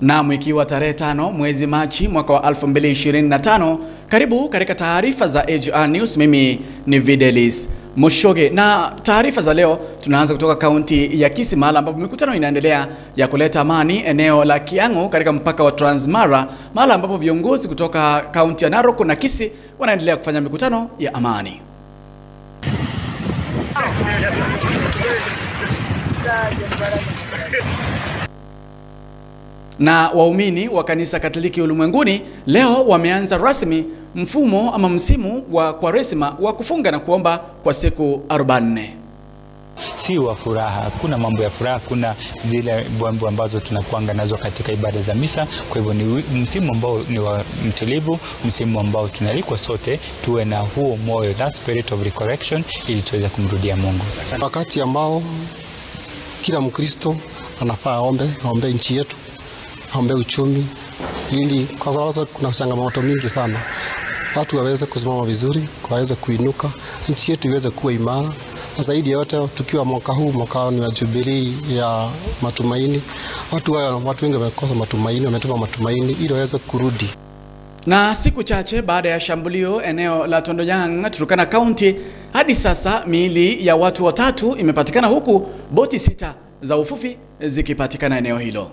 Naam, ikiwa tarehe 5 mwezi Machi mwaka wa 2025, karibu katika taarifa za AGR News. Mimi ni Videlis Moshoge, na taarifa za leo tunaanza kutoka kaunti ya Kisii, mahali ambapo mikutano inaendelea ya kuleta amani eneo la Kiang'o katika mpaka wa Transmara, mahali ambapo viongozi kutoka kaunti ya Narok na Kisii wanaendelea kufanya mikutano ya amani. Na waumini wa kanisa Katoliki ulimwenguni leo wameanza rasmi mfumo ama msimu wa Kwaresima wa kufunga na kuomba kwa siku 44. Si wa furaha, kuna mambo ya furaha, kuna zile bwambo ambazo tunakuanga nazo katika ibada za misa. Kwa hivyo ni msimu ambao ni wa mtulivu, msimu ambao tunalikwa sote tuwe na huo moyo, that spirit of recollection, ili tuweze kumrudia Mungu. Wakati ambao kila Mkristo anafaa aombe, aombe nchi yetu, aombe uchumi, ili kwa sababu kuna changamoto mingi sana, watu waweze kusimama vizuri, waweze kuinuka, nchi yetu iweze kuwa imara. Na zaidi yote, tukiwa mwaka huu, mwaka ni wa jubilee ya matumaini, watu wengi wamekosa matumaini, wametupa matumaini ili waweze kurudi. Na siku chache baada ya shambulio eneo la Tondonyang, Turkana County, hadi sasa miili ya watu watatu imepatikana huku boti 6 za uvuvi zikipatikana eneo hilo.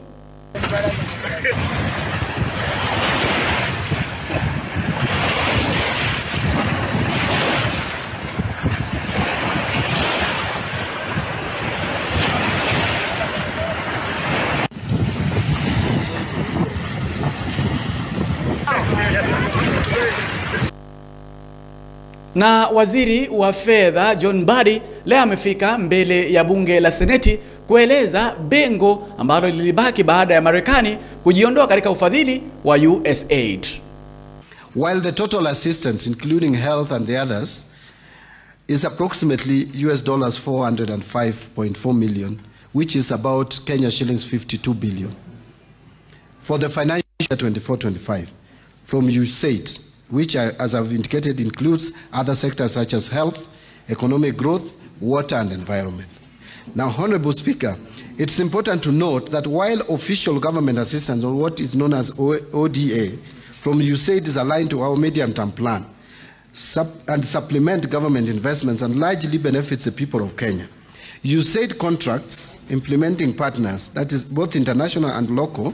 Na waziri wa fedha John Mbadi leo amefika mbele ya bunge la Seneti kueleza bengo ambalo lilibaki baada ya Marekani kujiondoa katika ufadhili wa USAID. While the total assistance including health and the others is approximately US dollars 405.4 million, which is about Kenya shillings 52 billion. For the financial year 24-25 from USAID, which, as I've indicated, includes other sectors such as health, economic growth, water and environment. Now, Honorable Speaker, it's important to note that while official government assistance, or what is known as ODA, from USAID is aligned to our medium-term plan and supplement government investments and largely benefits the people of Kenya, USAID contracts implementing partners, that is both international and local,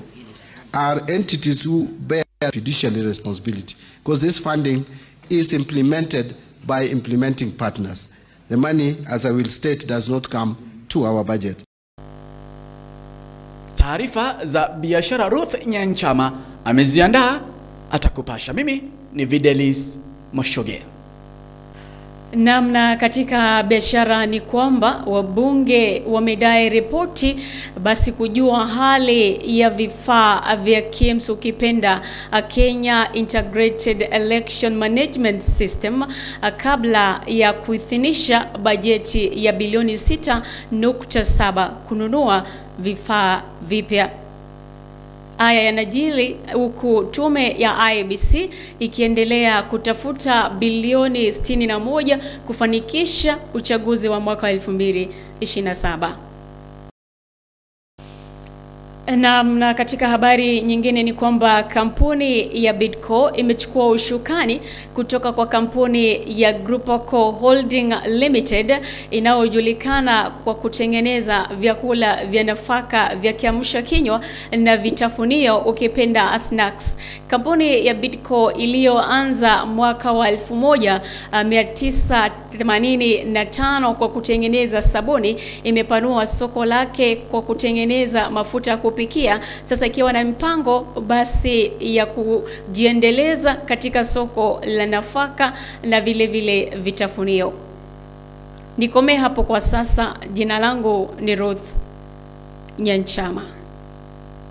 are entities who bear fiduciary responsibility, because this funding is implemented by implementing partners. The money, as I will state, does not come to our budget. Taarifa za biashara Ruth Nyanchama ameziandaa, atakupasha. Mimi ni Videlis Moshoge. Namna katika biashara ni kwamba wabunge wamedai ripoti basi kujua hali ya vifaa vya KIEMS, ukipenda Kenya Integrated Election Management System, kabla ya kuidhinisha bajeti ya bilioni 6.7 kununua vifaa vipya. Haya yanajiri huku tume ya IEBC ikiendelea kutafuta bilioni 61 kufanikisha uchaguzi wa mwaka 2027. Na katika habari nyingine ni kwamba kampuni ya Bidco imechukua ushukani kutoka kwa kampuni ya Grupoco Holding Limited inayojulikana kwa kutengeneza vyakula vya nafaka vya kiamsha kinywa na vitafunio, ukipenda snacks. Kampuni ya Bidco iliyoanza mwaka wa 1985 kwa kutengeneza sabuni imepanua soko lake kwa kutengeneza mafuta kupikia, sasa ikiwa na mpango basi ya kujiendeleza katika soko la nafaka na vile vile vitafunio. Nikome hapo kwa sasa. Jina langu ni Ruth Nyanchama.